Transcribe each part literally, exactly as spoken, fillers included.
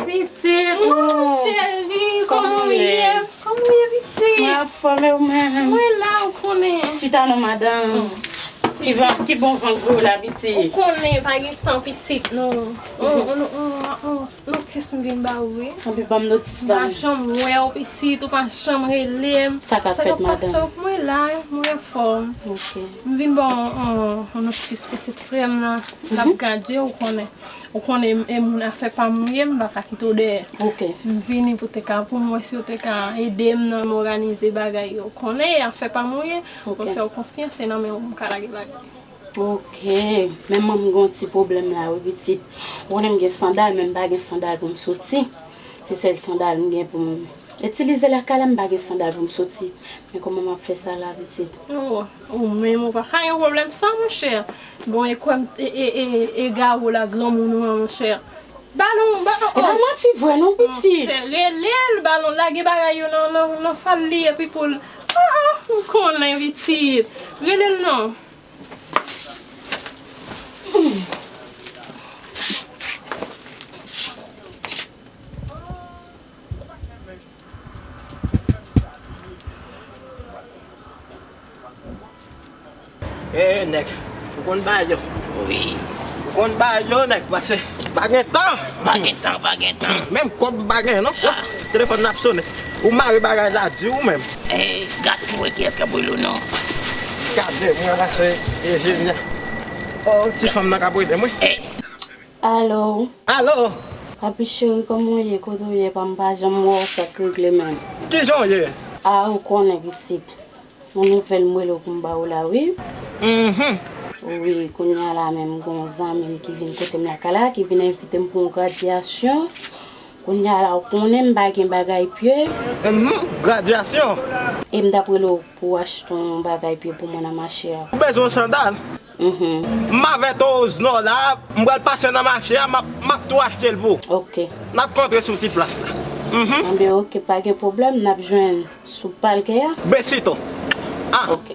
Pitit, oh, cheri, kòman w ye? Kòman w ye, pitit? Mwen anfòm, e ou menm? Mwen la, ou konnen. Chita non, madanm. Ki van, ki bon van gwo la, pitit? Ou konnen, pa gen tan, pitit, non. On, on, on, on, on notis m vin ba ou, wi. Anpi ban m notis la. M pa janm wè w, pitit, ou pa janm rele m. Sa k ap fèt, madanm? Mwen la, mwen anfòm. Ok. M vin ba w on, on, on notis, pitit frè m nan, l ap gade, ou konnen. Ou konnen, e moun afè pa m ou ye, m pa ka kite w dèyè. Ok. M vini pou te ka, pou m wè si w te ka ede m nan m òganize bagay yo. Ou konnen, e afè pa m ou ye, mwen fè w konfyans, se nan men w m ka lage bagay. Ok. Men mwen m gen yon ti pwoblèm la, wi, pitit. Ou konnen m gen sandal, men m pa gen sandal pou m soti. Se sèl sandal m gen pou m itilize lakay la, m pa gen sandal pou m soti. Men kòman m ap fè sa la, pitit? Oh, ou menm ou pa ka gen pwoblèm sa, monchè. Bon, e kwè m, e, e, e, e gawo la, granmoun ou an, monchè. Balon, balon, e pa manti vre non, pitit. Monchè, rele l, balon, lage bagay yo nan, nan, nan fal li, epi pou l, oh, oh, ou konnen, pitit. Rele l non. Eh, nèg, ou konn bagay yo? Wi. Ou konn bagay yo, nèg, paske pa gen tan. Pa gen tan, pa gen tan. Menm kòb pa gen, non? Ah. Telefòn nan ap sonnen. Ou mare bagay la di ou menm. Eh, gad pou wè kiyès k ap rele w non. Gade, mwen la se enjenyè. Oh, ti fanm nan k ap rele m, wi. Eh. Alo. Alo. Papi cheri, kòman w ye? Kote w ye? Pa m pa janm wè w, sa k regle menm? Kijan w ye? Ah, ou konnen, pitit. Yon nouvèl m rele w pou m ba w la, wi. Mhm. Wi, kounye a la menm, m gen yon zanmi m ki vin kote m lakay la, ki vin envite m pou yon gradyasyon. Kounye a la, ou konnen m pa gen bagay pye. Mhm, gradyasyon. E m t ap rele w pou w achte yon bagay pye pou mwen nan mache a. Ou bezwen sandal? Mhm. M avèk Osnò la, m pral pase nan mache a, m ap, m ap tou achte l pou ou. Ok. N ap kontre sou ti plas la. Mhm. Anben, ok, pa gen pwoblèm, n ap jwenn sou palkè a. Besito. Ah. Ok.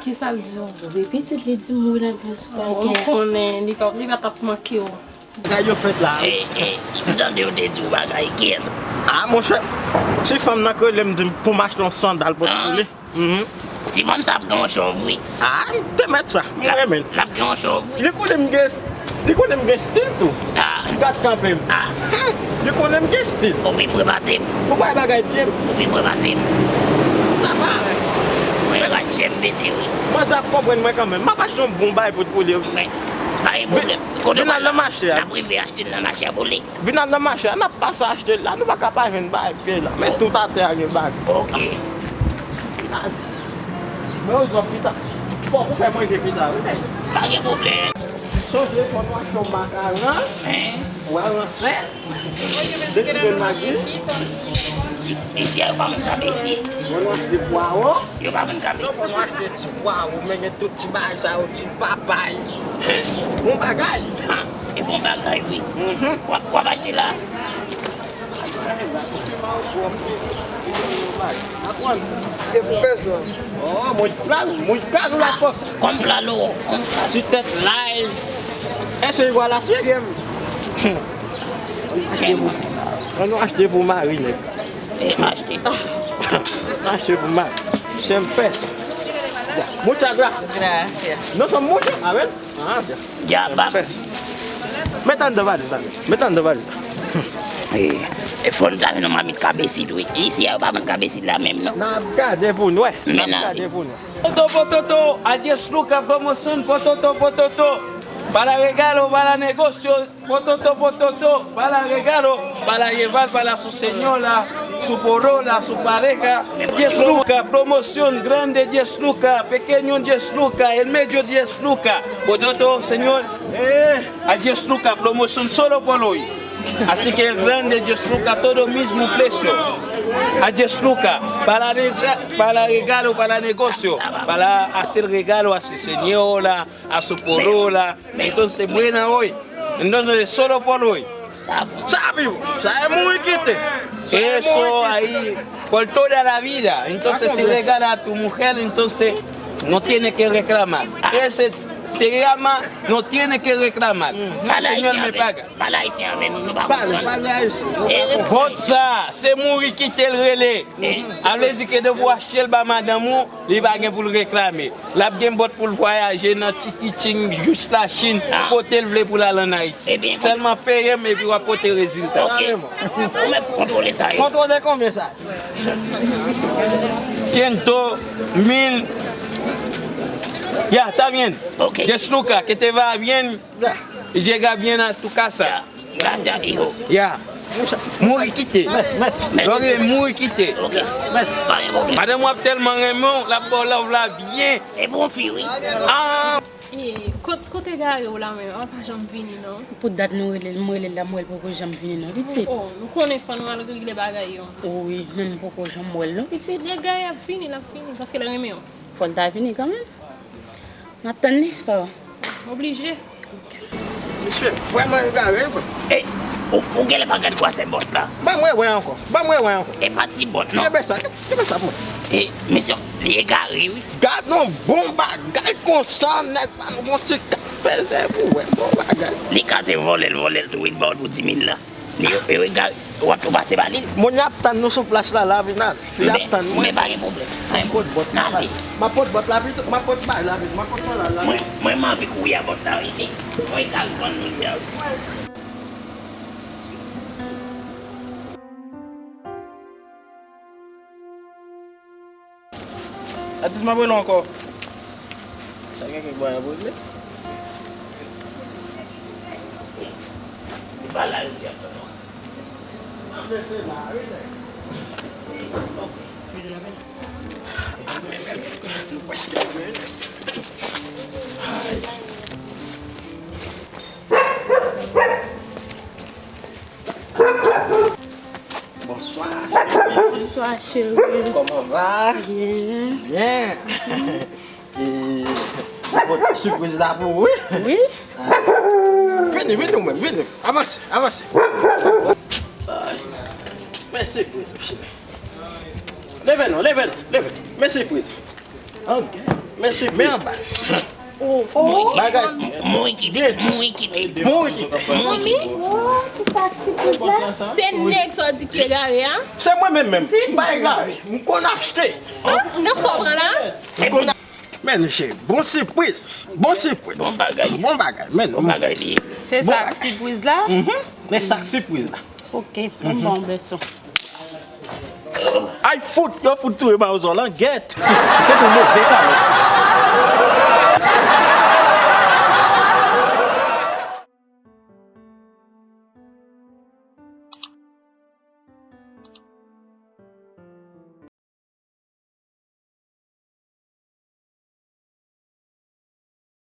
Kisa l di w? Wi, pitit, li di m wi, n ap jwenn sou palkè a. Ou konnen, li pa, li pa t ap manke w. Bagay yo fèt la, wi. Eh, eh, m tande yo te di w bagay, kiyès? Ah, monchè, ti fanm nan k rele m di m pou m achte yon sandal pou, pou li. Mhm. Ti fanm sa ap gen yon chòv, wi. Ah, m te mèt sa, m renmen l. L ap gen yon chòv, wi. Li konnen m gen, li konnen m gen stil tou. Ah. Gad kanpe m. Ah. Hmm, li konnen m gen stil. Ou pi fre pase m. Ou pa wè bagay pye m. Ou pi fre pase m. Sa parèt. Mwen rad chè m pete, wi. Mwen sa ap konprann mwen kanmenm. M ap achte yon bon bagay pou, pou li. Men, pa gen pwoblèm. Kote w al la? N ap rive achte l nan mache a pou li. Vin al nan mache a, n ap pase achte l la, nou pa ka pa jwenn bagay pye la. Men tout atè a gen bagay. Ok. Men ou zòt pita. Fòk ou fè manje pita, wi. Pa gen pwoblèm. Sonje fò nou achte yon makaron. Hein? Ou al ransè. De ti grenn magi. Isi a yo pa vin kanpe isit. Fò nou achte pwawo. Yo pa vin kanpe. Non, fò nou achte ti pwawo, men gen tout ti bagay sa yo, ti papay. Bon bagay. Ha, e bon bagay, wi. Mhm. W ap, w ap achte la? Se pou pèsòn. Oh, mwen pral, mwen pral la konsa. Kòm pral ou, kòm pral. Ti tèt lay. Èske li pral asye? An nou achte pou mari, nèg. E, achte. Achte pou mari. Sèmpès. Muchas gracias. Gracias. No son mucho, a ver. Ah, ya. Ya, ba. Sèmpès. Met anndan valiz la. Met anndan valiz la. E, e fò n ta vin nan mamit kabesit, wi. Isi a, yo pa vann kabesit la menm, non. N ap gade pou n wè. N ap gade pou n wè. Pototo, pototo, a dies lucas promoción, pototo, pototo. Para regalo, para negocio. Pototo, pototo, para regalo, para llevar para su señora, su polola, su pareja. Diez lucas, promoción grande, diez lucas, pequeño, diez lucas, el medio, diez lucas. Pototo, señor, a diez lucas, promoción solo por hoy. Así que el grande, diez lucas, todo mismo precio. A diez lucas, para rega-, para regalo, para negocio, para hacer regalo a su señora, a su polola. Entonces, buena hoy. Entonces, solo por hoy. Sa pi bon. Sa e mouri kite. Eso ahí, por toda la vida. Entonces, si regala a tu mujer, entonces, no tiene que reclamar. Ese Se llama, no tiene que reclamar. Señor me paga. Pale ayisyen avè nou, nou pa konprann. Pale, pale ayisyen. Bòt sa, se mouri kite l rele. A vle di ke depi w achte l ba madanm ou, li pa gen pou l reklame. L ap gen bòt pou l vwayaje nan Chikiching jis Lachin, kote l vle pou l al ann Ayiti. Sèlman peye m epi w ap pote rezilta. Ok. Ou mèt kontwole sa yo. Kontwole konbyen sa? Ciento, mil. Ya, está bien. Ok. Diez lucas, que te vaya bien. Ya. Llega bien a tu casa. Ya. Gracias, hijo. Ya. Mouri kite. Mèsi, mèsi. Lè w rive mouri kite. Ok. Mèsi. Pa gen pwoblèm. Madanm w ap tèlman renmen w, l ap ba w love la byen. E bon fi, wi. Ah. E, kot-, kote Gary w la menm? An pa janm vini, non. Pou dat nou rele l, m rele l la, m wè l poko janm vini, non, pitit. Oh, nou konnen fò nou al regle bagay yo. Wi, men m poko janm wè l, non, pitit. Lè Gary ap vini, l ap vini, paske l renmen w. Fò l ta vini kanmenm. N ap tann li, sa va. Oblije. Misye vrèman egare, vre. E, ou, ou genlè pa gad kwasè bòt la. Ban m rewè ankò. Ban m rewè ankò. E pa ti bòt, non. Kenbe sa, kenbe sa pou mwen. E, mesye, li egare, wi. Gad yon bon bagay konsa, nèg pa yon ti kat peze pou wè bon bagay. Li ka se vòlè l, vòlè l tou, wi, l ba w pou di mil la. Li, e, egare, w ap tou pase ba li. Moun y ap tann nou sou plas la, la vin al. Y ap tann mwen. Men pa gen pwoblèm. M ap pot bòt la. M ap pot bòt la pito, m ap pot bay la pito, m ap pot sandal la. Mwen, mwen, m anvi kouri a bòt la, wi. Mwen ka vann moun yo. Atis, m ap rele w ankò. Sa gen kèk bagay pou regle. Se pa la yo di ap tann ou. Bonswa, cheri. Bonswa, cheri. Kòman va? Byen. Byen. E, mwen pote sipriz la pou ou, wi. Wi. Vini, vini ou menm, vini. Avanse, avanse. Men sipriz ou, cheri. Leve non, leve non, leve. Men sipriz. Ok. Men sipriz. Men anba. Oh, oh. Bagay. Mouri kite, mouri kite, mouri kite, mouri kite. Oh, se sa k sipriz la? Se nèg sa w di ki egare a? Se mwen menm menm. M pa egare. M konn achte. Ah, nan sa w pran la? M konn Men cheri, bon sipriz. Bon sipriz. Bon bagay. Bon bagay, men. Bon bagay li ye. Se sa k sipriz la? Mhm. Men sa k sipriz la. Ok, bon, bon, bèso. Ay fout, yo fout touye Mawozo langèt. Se pou move bagay.